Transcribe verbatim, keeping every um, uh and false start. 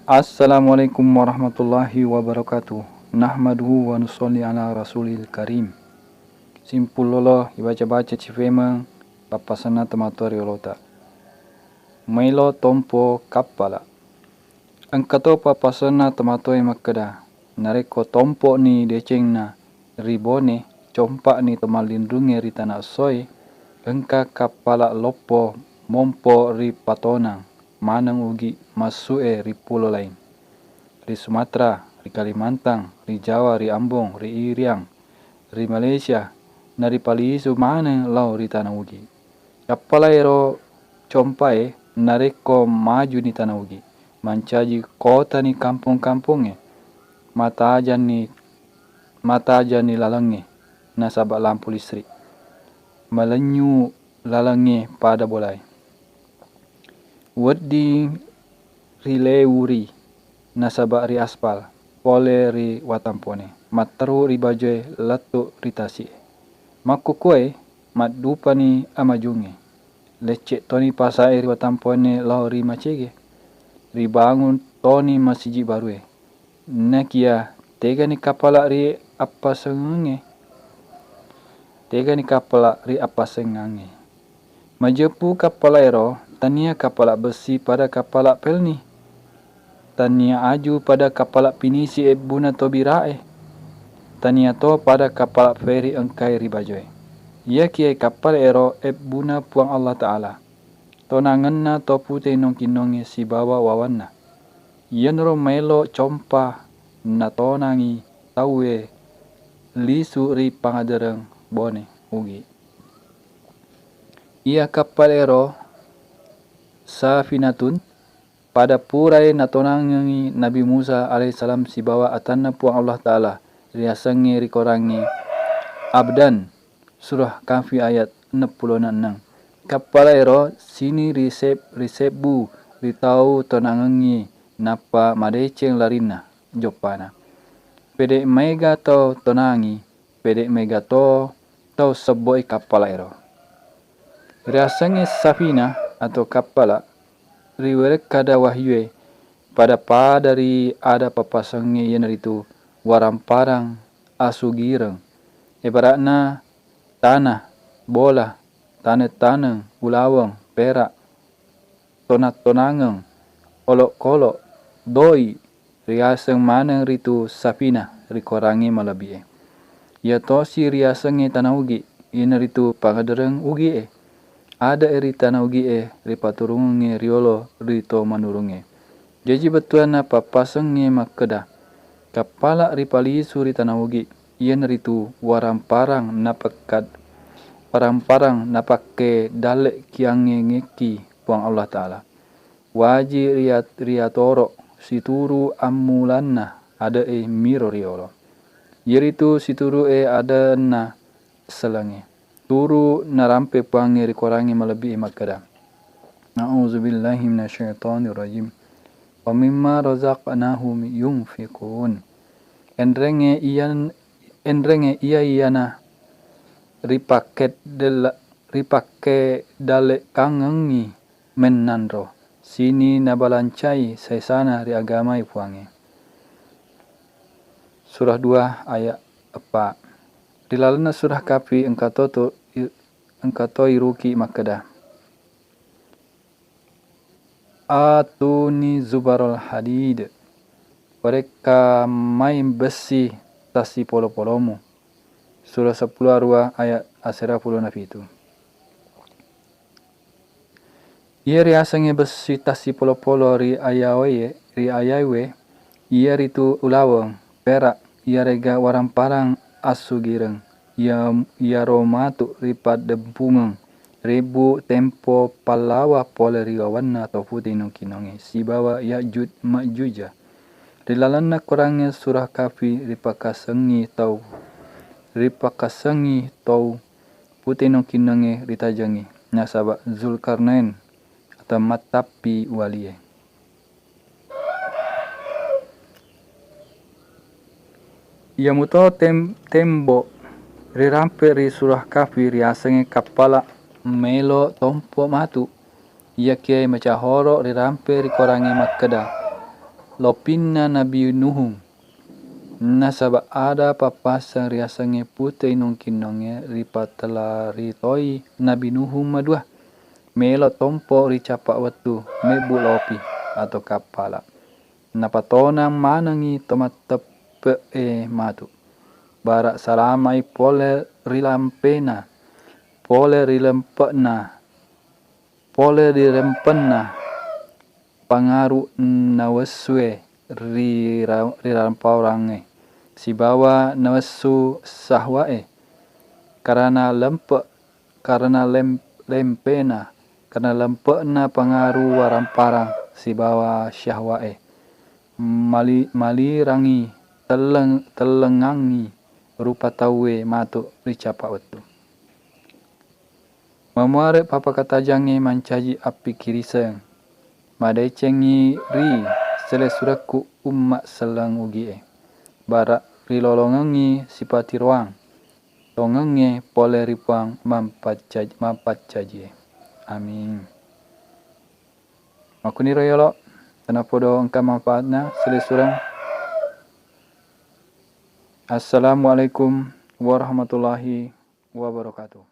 Assalamualaikum warahmatullahi wabarakatuh. Nahmaduhu wa nusalli ala rasulil karim. Simpullolo ibaca-baca cifemeng pappasenna tomatoa riolota. Maelo tompo kappala. Engkato pappasenna tomatoae makkeda, narekko tompo'ni decengna ri Bone, compa'ni to mallinrungnge ri tana essoe, engka kappala loppo mompo ri patonang maneng Ugi massu'e ri pulo laing, ri Sumatera, ri Kalimantan, ri Jawa, ri Ambon, ri Iriang, ri Malaysia, naripalisu maneng lao ri tana Ugi. Kappala ero compae narekko majuni tana Ugi, mancaji kotani kampong-kampongnge, matajanni, matajanni lalengnge nasaba lampu listrik, malenyu lalengnge pada bolae. Wedding rileuri nasaba ri aspal, pole ri watampone, matteru ri bajoe lettu ri tasi'e. Makkukkuae maddupani amajungnge. Lecce toni pasae ri watampone lao ri macege. Ribangun toni masiji barue. Nakia tegani kappala ri appasengengnge. Tegani kappala ri appasengangnge. Majeppu kappala ero, tania kappala bessi pada kappala pelni. Tania aju pada kappala pinisi ebbuna tobirae. Tania to pada kappala feri engkae ri bajoe. Iyakiyae kappala ero ebbuna Puang Allah Ta'ala. Tonangenna to pute nongkinnongnge sibawa wawanna. Iyanaro maelo compa natonangi tauwe lisu ri pangadereng Bone Ugi. Iya kappala ero Safinatun pada purai natonangengi Nabi Musa alaihissalam sibawa atanna Puang Allah Ta'ala riasengnge ri korangnge Abdan, Surah Kahfi ayat enneng pulo enneng. Kappala ero sini riseb-, risebbu ri tau tonangengngi nappa madeceng larinna joppana. Pede maega tau tonangi, pede maega to tau sebbo'i kappala ero. Riasengnge safina atau kappala ri werekkada wahyue pada-pada ri ada pappasengnge iyanaritu waramparang asugireng. Ibaratna tana, bola, taneng-taneng, ulaweng, perak, tonang-tonangeng, olokkolok, doi, riaseng maneng ritu safina ri korangnge malebbi'e. Iyatosi riasengnge tana Ugi, iyanaritu pangadereng Ugi'e. Ade'e ri tana Ugi'e ripaturungengnge riolo ri to manurungnge. Jaji bettuanna pappasengnge makkeda, kappala ripalisu ri tana Ugi, iyanaritu waramparang napekkad-, waramparang napakke dalle kiangngengekki Puang Allah Ta'ala. Waji riat-, riatoro situru ammulanna ade'e miro riolo. Iyaritu situru'e adenna selengnge. Turu narampe Puangnge ri korangnge malebbi'e makkeda, A'udzubillahi minasyaitonirrajim. Wa mimma razaqnahum yunfiqun. Enrengnge iyan-, enrengnge iya-iyana ripakke della-, ripakke dallekangengngi mennanro, sini nabalancai saisana ri agamai Puangnge. Surah dua ayat eppa. Ri lalenna surah Kahfi engkato tu-, i-, engkato iruki makkeda, Atuni zubarul hadid. Warekka mai bessi tassipolo-polomu. Surah seppulo arua ayat asera pulo napitu. Iya riasengnge bessi tassipolo-polo ri ayawae, ri ayawe, iyaritu ulaweng, perak, iyarega waramparang assugireng, iya-, iyaro matu ripaddempungeng rebbu tempo pallawa pole ri wawanna to pute nongkinongnge sibawa Ya'juj Ma'juja. Ri lalenna korangnge surah Kahfi ripakasengngi tau, ripakasengngi tau pute nongkinongnge ritajengngi, nasaba Zulkarnain atau mattappi walie. Iyamuto tem-, tembo rirampe ri surah Kahfi riasengnge kappala melo tompo matu. Iyakiyae macahoro rirampe ri korangnge makkeda, lopinna Nabi Nuhung. Nasaba ada pappasseng riasengnge pute inung-kinungnge ripatelaritoi Nabi Nuhung madua. Melo tompo ri capa wettu mebbu lopi atau kappala. Napatonang manengngi tomatteppe'e matu. Bara salamai pole ri lampena, pole ri lempe'na, pole ri lempenna pangaru nawessue ri ra-, ri ramparangnge, sibawa nawessu syahwa'e. Karena lempe-, karena lem-, lempena, karena lempe'na pangaru waramparang sibawa syahwa'e. Mali-, malirangi telleng-, tellengangngi rupa tauwe matu ri capa wettu. Mamuare papakatajangnge mancaji appikkiriseng, madecengngi ri selessurekku umma selleng ugie, bara rilolongengngi sipatiroang tongengnge pole ri Puang mampacca-, mampaccajie. Amin. Makkuniro yolo, tanapodo engka manfaatna selessureng. Assalamualaikum warahmatullahi wabarakatuh.